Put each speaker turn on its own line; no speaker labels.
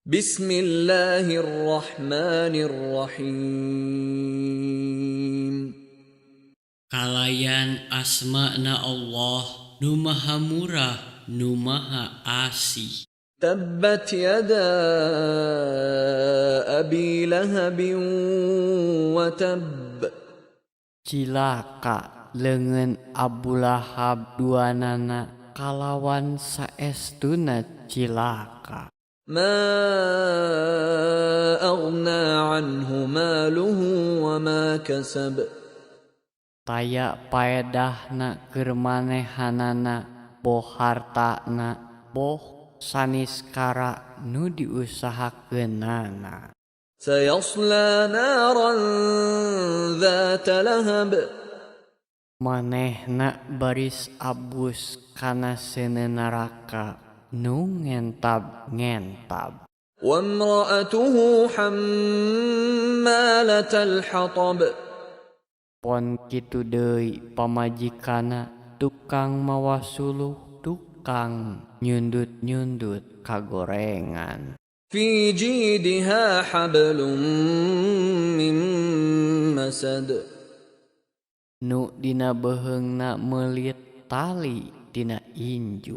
بسم الله الرحمن الرحيم.
Kalayan asmana Allah, Nu Maha Murah, Nu Maha Asih.
تبت يدا أبي لهب وتب.
Cilaka leungeun Abu Lahab duanana, kalawan saestuna cilaka.
ما أغنى عنه ماله وما كسب.
Taya paedahna keur manehanana, boh hartana, boh saniskara nu diusahakeunana.
سيصلى نارا ذات لهب.
Manehna baris abus kana seuneu naraka nu ngentab-ngentab.
وامرأته حمالة الحطب.
Pon kitu deui pamajikanna, tukang mawa suluh, tukang nyundut-nyundut kagorengan.
في جيدها حبل من مسد.
Nu dina beuheungna meulit tali tina inju.